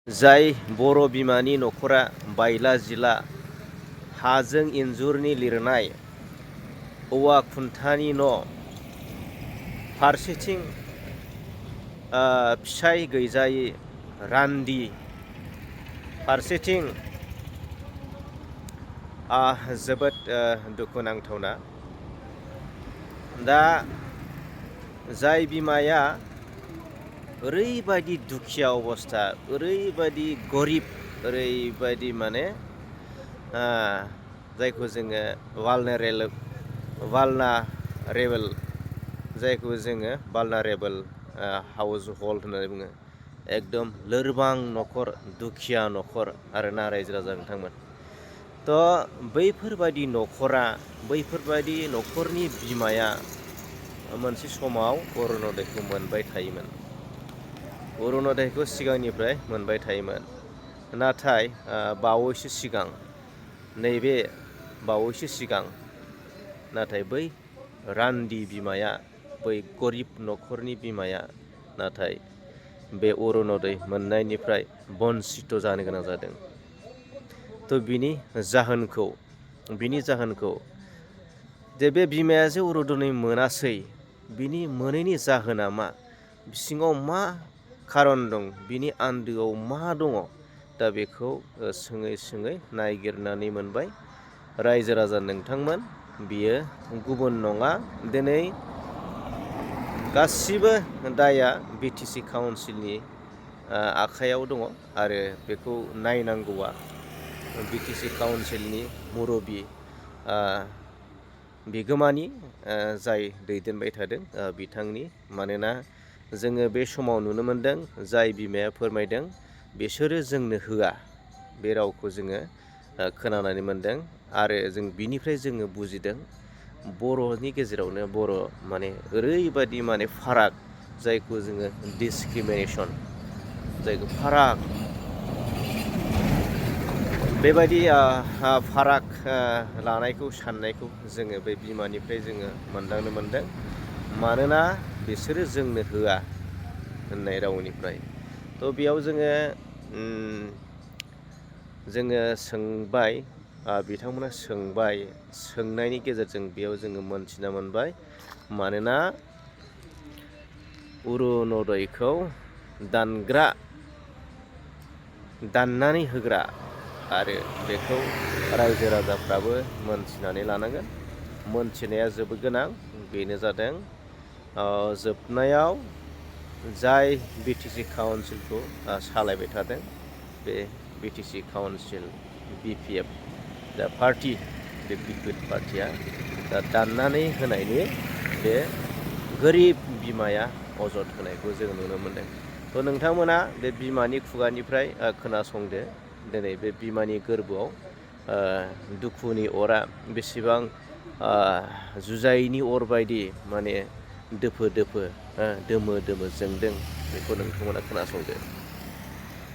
जाय बर' बिमानि न'खरा बायला जिला हाजों इन्जुरनि लिरनाय औवा खुन्थानि न' फारसेथिं फिसाय गैजायै रान्दि फारसेथिं जोबोद दुखुनांथावना। दा जाय बिमाया ओरैबायदि दुखिया अबस्था, ओरैबायदि गरिब, ओरैबायदि माने जायखौ जोङो भालनारेबल जायखौ जोङो भालनारेबल हाउस हल्ड होननानै बुङो। एकदम लोरबां न'खर, दुखिया न'खर आरोना रायजो राजा नोंथांमोन। बैफोरबायदि न'खरा, बैफोरबायदि न'खरनि बिमाया मोनसे समाव अरुनदयखौ मोनबाय थायोमोन। अरुनदयखौ सिगांनिफ्राय मोनबाय थायोमोन। नाथाय बावैसो सिगां नाथाय बै रान्दि बिमाया, बै गरिब न'खरनि बिमाया नाथाय बे अरुनदय मोननायनिफ्राय बन्सित जानो गोनां जादों। बिनि जाहोनखौ जे बे बिमाया जे अरुनदय मोनासै, बिनि मोनैनि जाहोना मा, सिङाव मा खारन दं, बिनि आन्दोआव मा दङ, दा बेखौ सोङै नायगिरनानै मोनबाय रायजो राजा नोंथांमोन। बियो गुबुन नङा, दिनै गासिबो दाया BTC काउन्सिलनि आखायाव दङ आरो बेखौ नायनांगौआ BTC काउन्सिलनि मुरबि बिगोमानि जाय दैदेनबाय थादों बिथांनि। मानोना जोङो बे समाव नुनो मोनदों, जाय बिमाया फोरमायदों बिसोरो जोंनो होआ, बे रावखौ जोङो खोनानानै मोनदों। आरो जों बिनिफ्राय जोङो बुजिदों बर'नि गेजेरावनो माने ओरैबायदि माने फाराग, जायखौ जोङो डिसक्रिमिनेसन, जायखौ फाराग, बेबायदि फाराग लानायखौ, साननायखौ जोङो बे बिमानिफ्राय जोङो मोनदांनो मोनदों। मानोना बिसोरो जोंनो होआ होननाय रावनिफ्राय। बेयाव जोङो सोंबाय, बिथांमोना सोंबाय, सोंनायनि गेजेरजों बेयाव जोङो मोनथिना मोनबाय। मानोना अरुनदयखौ दाननानै होग्रा, आरो बेखौ रायजो राजाफ्राबो मोनथिनानै लानांगोन। मोनथिनाया जोबोद गोनां। बेनो जादों जोबनायाव जाय BTC काउन्सिलखौ सालायबाय थादों, बे BTC काउन्सिल BPF दा पार्टि, बे BPF पार्टिया दा दाननानै होनायनि बे गोरिब बिमाया अजद होनायखौ जों नुनो मोनदों। नोंथांमोना बे बिमानि खुगानिफ्राय खोनासंदो, दिनै बे बिमानि गोरबोआव दुखुनि अरा बेसेबां जुजाइनि अर बायदि माने दोमो जोंदों, बेखौ नोंथांमोना खोनासंदो।